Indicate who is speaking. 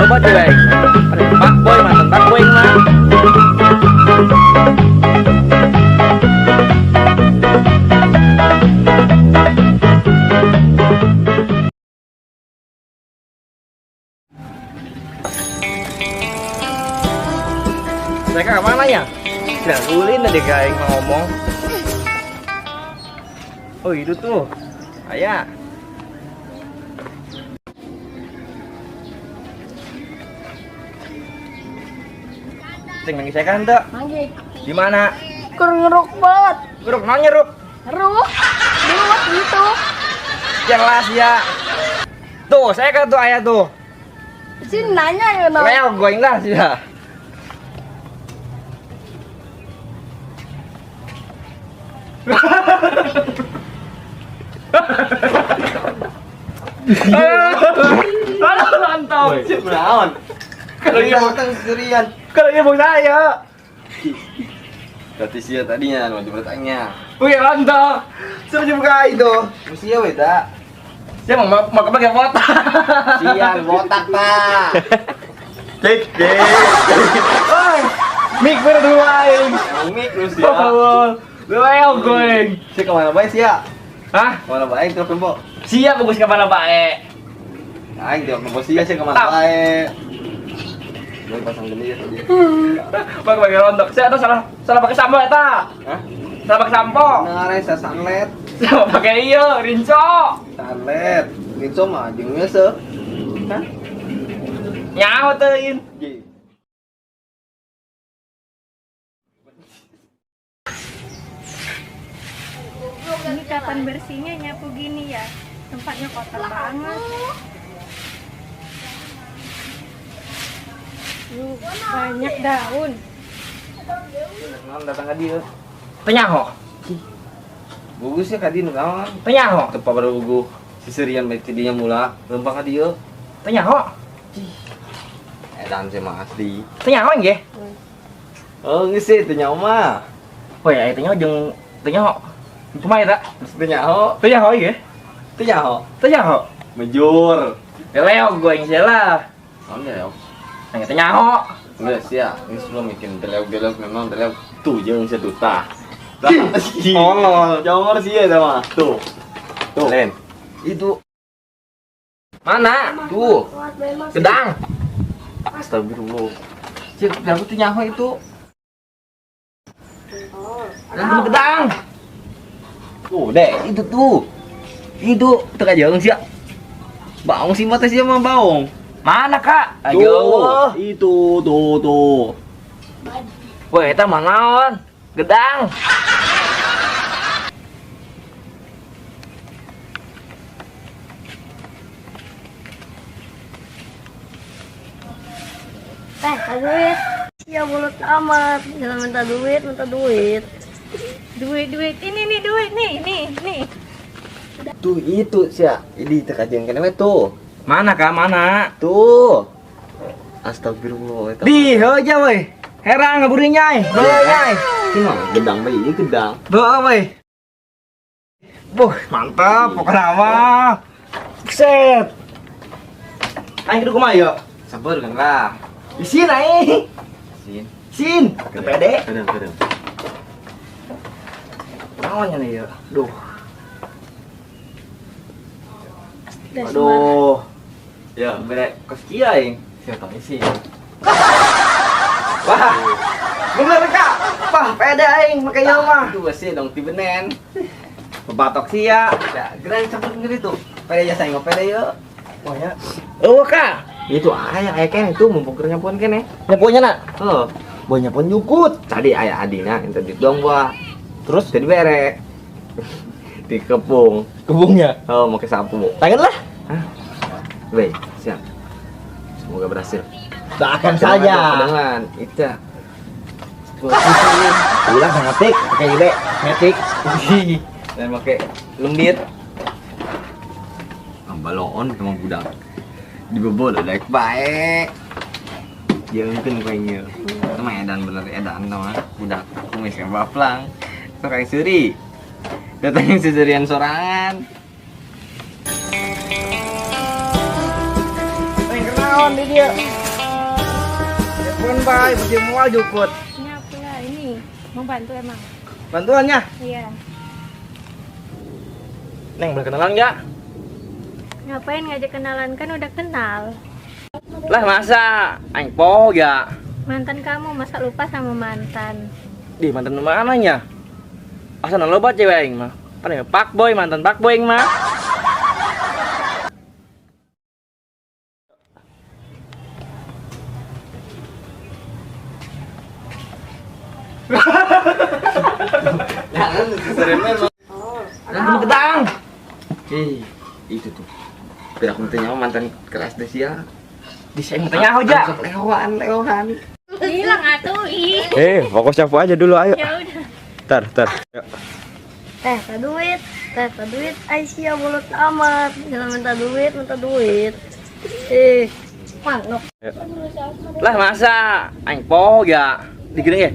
Speaker 1: Coba tuh aing. Pak boy mantan pak boy mah. Mereka kemana ya? Tidak ulin tadi kayak ngomong. Oh itu tuh, ayah. Ceng manggil saya kan tuh?
Speaker 2: Manggil.
Speaker 1: Di mana?
Speaker 2: Kurang ngeruk banget.
Speaker 1: Ngeruk nanya ngeruk.
Speaker 2: Ngeruk. Ngeruk gitu.
Speaker 1: Jelas ya. Tuh, saya kan tuh ayah tuh.
Speaker 2: Sini nanya ya, no.
Speaker 1: Leo gue lah sih ya. Aduh, mantap.
Speaker 3: Naon?
Speaker 1: Kalau dia mau
Speaker 3: datang sendirian.
Speaker 1: Kalau dia mau saya.
Speaker 3: Berarti sia tadinya mau bertanya.
Speaker 1: Wih, mantap.
Speaker 3: Siapa buka itu? Sia we tak.
Speaker 1: Saya mau mau ke bagian botak.
Speaker 3: Sia botak pak.
Speaker 1: Cek, cek. Oi, mik berdua aing.
Speaker 3: Mik lu sia.
Speaker 1: Leo going.
Speaker 3: Sia kemana bae sia?
Speaker 1: Hah?
Speaker 3: Kemana bae tuh tempo?
Speaker 1: Sia bagus kemana bae?
Speaker 3: Aing tuh tempo sia sia kemana bae? Gue pasang geli ya tadi.
Speaker 1: Pakai pakai rontok. Saya tuh salah salah pakai sampo eta.
Speaker 3: Hah?
Speaker 1: Salah pakai sampo.
Speaker 3: Nah, saya sunlight.
Speaker 1: Salah pakai iya, rinso.
Speaker 3: Sunlight. Rinso mah jeung se. Hah?
Speaker 1: Nyaho teuing.
Speaker 4: Ini kapan bersihnya nyapu gini ya? Tempatnya kotor banget. Banyak daun.
Speaker 3: Non datang ka dieu.
Speaker 1: Teu nyaho.
Speaker 3: Gugus ya ka dieu nu naon?
Speaker 1: Teu nyaho.
Speaker 3: Teu pabar gugu. Siserian bae ti dinya mula leumpang ka dieu.
Speaker 1: Teu nyaho.
Speaker 3: Edan sih mah asli.
Speaker 1: Teu nyaho nggih.
Speaker 3: Oh, geus sih teu nyaho mah.
Speaker 1: Oh ya, teu nyaho jeung teu nyaho. Kumaha eta?
Speaker 3: Teu nyaho.
Speaker 1: Teu nyaho ieu.
Speaker 3: Teu nyaho.
Speaker 1: Teu nyaho.
Speaker 3: Mejur.
Speaker 1: Leo gue yang salah.
Speaker 3: Naon leo?
Speaker 1: Nang teu nyaho.
Speaker 3: Geus ya, geus belum bikin delek-delek memang delek tuh jeung seduta.
Speaker 1: Tolol.
Speaker 3: Jongor sih ya mah. Tuh. Tuh. Len. Itu.
Speaker 1: Mana?
Speaker 3: Tuh.
Speaker 1: Gedang.
Speaker 3: Astagfirullah. Cik, aku tuh nyaho itu.
Speaker 1: Gedang. Gedang.
Speaker 3: Tuh, deh, itu tuh. Itu teka jeung sia. Baong sih mata sia mah baong.
Speaker 1: Mana, Kak?
Speaker 3: Ayo. Itu tuh tuh.
Speaker 1: Woi, eta mah naon? Gedang.
Speaker 2: Teh, duit. Ya mulut amat. Jangan minta duit, minta duit.
Speaker 4: Duit, duit. Ini nih duit nih, nih, nih.
Speaker 3: Tuh itu sia. Ini teka jeung kene we tuh.
Speaker 1: Mana, Kak? Mana?
Speaker 3: Tuh. Astagfirullah eta.
Speaker 1: Di heuh aja woi. Herang ngaburi nyai. Heuh nyai.
Speaker 3: Ini mah gedang bae ieu gedang.
Speaker 1: Heuh woi. Buh, mantap pokoknya mah. Set. Aing kudu kumaha yeuh?
Speaker 3: Sabar kan lah.
Speaker 1: Isin aing.
Speaker 3: Isin.
Speaker 1: Isin. Teu pede.
Speaker 3: Kadang kadang.
Speaker 1: Naon nya ieu? Duh.
Speaker 3: Aduh.
Speaker 1: Ya, bere kos kieu aing.
Speaker 3: Siapa isi?
Speaker 1: Wah. Bener Kak. Wah, pede aing make ieu mah.
Speaker 3: Itu sih dong ti benen.
Speaker 1: Bebatok sia.
Speaker 3: Ya, gerang cepet ngeri tuh. Pede jasa aing pede yeuh.
Speaker 1: Wah ya. Eueuh Kak.
Speaker 3: Itu aya aya kene tuh mumpung keur nyapuan kene.
Speaker 1: Nyapuannya nak?
Speaker 3: Heuh.
Speaker 1: Buah nyapuan nyukut.
Speaker 3: Tadi aya adina ente duit dong buah.
Speaker 1: Terus
Speaker 3: Jadi bere. Dikepung.
Speaker 1: kebungnya.
Speaker 3: Oh, make sapu.
Speaker 1: Tangan lah.
Speaker 3: Hah? Weh, siap. Semoga berhasil.
Speaker 1: Doakan saja.
Speaker 3: Dengan itu.
Speaker 1: Ulah sangat tik, pakai ile, metik.
Speaker 3: Dan pakai lembit. Baloon sama budak. Dibobol udah baik. Jengkeun kayaknya. Itu mah edan bener edan tau mah. Budak kumis yang baplang. Sok kayak suri. Datangin seserian sorangan.
Speaker 1: Aing kenaon Naon di dia? Telepon bae bersih moal jukut.
Speaker 4: Nyapu lah ini. Mau bantu emang?
Speaker 1: Bantuannya.
Speaker 4: Iya.
Speaker 1: Neng, boleh kenalan nggak?
Speaker 4: Ngapain ngajak kenalan, kan udah kenal.
Speaker 1: Lah masa aing poho ya?
Speaker 4: Mantan kamu masa lupa sama mantan?
Speaker 1: Di mantan mana nya? Asa loba cewek aing mah. Pan pak boy, mantan pak boy aing mah.
Speaker 3: Jangan sering memang.
Speaker 1: Nanti gedang.
Speaker 3: Ih, itu tuh. Biar aku tanya mantan kelas Desia.
Speaker 1: Di saya tanya aja.
Speaker 3: Lewan, lewan.
Speaker 4: Bilang atuh ih.
Speaker 5: Fokus nyapu aja dulu, ayo.
Speaker 4: Ya udah.
Speaker 5: Tar, tar. Yuk.
Speaker 2: Teh, tak duit, teh, tak duit, Aisyah mulut amat. Jangan minta duit, minta duit. Eh, manok.
Speaker 1: Lah masa aing poho ya? Digeuning ya.